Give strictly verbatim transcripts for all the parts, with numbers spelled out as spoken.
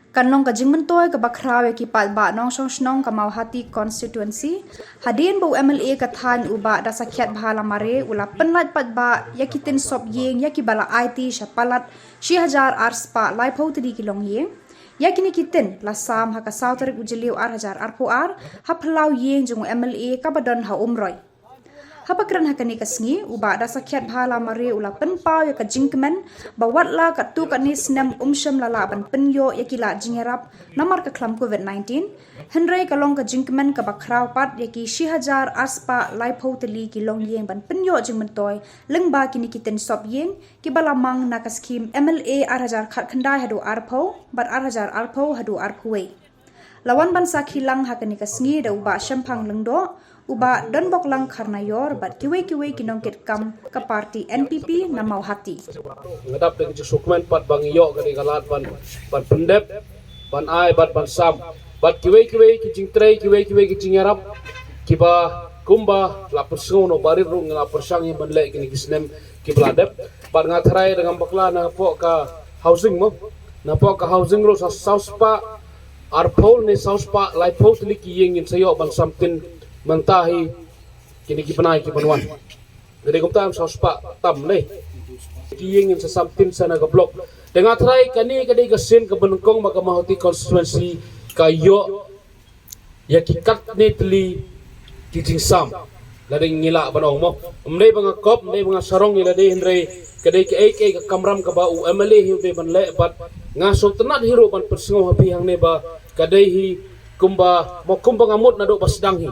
Kan long ka jingmyntoi kaba khraw ïa ki paidbah nongshong shnong ka Mawhati constituency hadien ba u M L A ka thaiñ u Bah Dasakhiatbha Lamare u la pynlait paidbah ïa ki tin sop ïing ïa kiba la aiti sha palat shi hajar ar spah laiphew tylli ki longïing. Ïa kine ki tin la sam ha ka saw tarik u Jylliew ar hajar arphew ar ha phyllaw ïing jong u M L A kaba don ha Umroi. Haba kren ha kane ka sngi, u Bah Dasakhiatbha Lamare u la pynpaw ïa ka jingkmen ba watla katto katne snem um shym la lah ban pynïoh ïa ki lad jingïarap namar ka khlam covid nineteen, hynrei ka long ka jingkmen kaba khraw pat ïa ki shi hajar ar spah laiphew tylli ki longïing ban pynïoh jingmyntoi lyngba kine ki tin sop ïing kiba la mang na ka skhim M L A ar hajar khatkhyndai haduh arphew bad ar hajar arphew haduh arphew wei. La wan ban sakhi lang ha kane ka sngi da u Bah Shemphang Lyngdoh, u Bah Donboklang Kharnaior bad kiwei kiwei ki nongkitkam ka parti N P P na Mawhati. Nga dap da ka jingsngewkmen pat ba ngi ïoh kane ka lad ban, ban pyndep, ban ai bad ban sam bad kiwei kiwei ki jingtrei, kiwei kiwei ki jingïarap kiba kumba la pynsngew na u Bah Rit ruh ngi la pyrshang ïa ban leh kine ki snem kiba la dep. Bad nga tharai da ngam bakla na poh ka housing mo, na poh ka housing ruh sa saw spah arphew ne saw spah laiphew tylli ki ïing ngin sa ïoh ban sam tin mynta hi kine ki bnai kiban wan. Ka dei kumta, saw spah tam ne ki ïing ngin sa sam tin sa na ka block. Te nga tharai kane ka dei ka sien kaba nyngkong ba ka Mawhati constituency ka ïoh ïa ki katne tylli ki jingsam. Lada ngi lah ban ong mo, ym dei ba nga kop, ym dei ba nga sarong ïa lade, hynrei ka dei kaei kaei ka kamram kaba u M L A hi u dei ban leh bad nga sngewtynnat hi ruh ban pynsngew ha phi hangne ba ka dei hi kumba mo, kumba nga mut naduh ba sdang hi.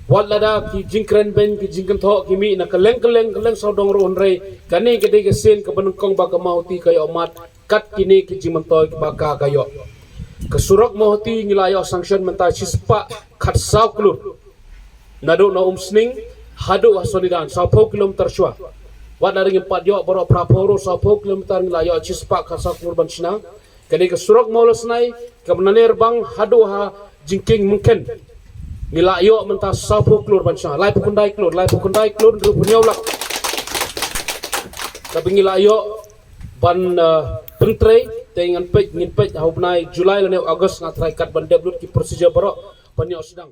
Wat lada ki jingkren beiñ, ki jingkynthoh ki mih na kylleng kylleng, kylleng sawdong ruh, hynrei kane ka dei ka sien kaba nyngkong ba ka Mawhati ka ïoh mad kat kine ki jingmyntoi kiba ka ka ïoh. Ka surok Mawhati ngi la ïoh sanction mynta shispah khatsaw klur. Naduh na Umsning haduh ha Sonidan, sawphew kilometer shuwa. Wat lada ngim pat ïoh baroh phraphew ruh, sawphew kilometer ngi la ïoh shispah khatsaw klur ban shna. Kane ka surok Mawlasnai kaba na Nerbang haduh ha Jingkieng Mynkhen ngi la ïoh mynta sawphew klur ban shna, laiphew khyndai klur, laiphew khyndai klur hynriewphew hynñiew lak. Kaba ngi la ïoh ban, uh, pyntrei, te ngan peit, ngin peit ha u bnai July lane August nga tharai kat ban dep lut ki procedure baroh ban ïoh sdang.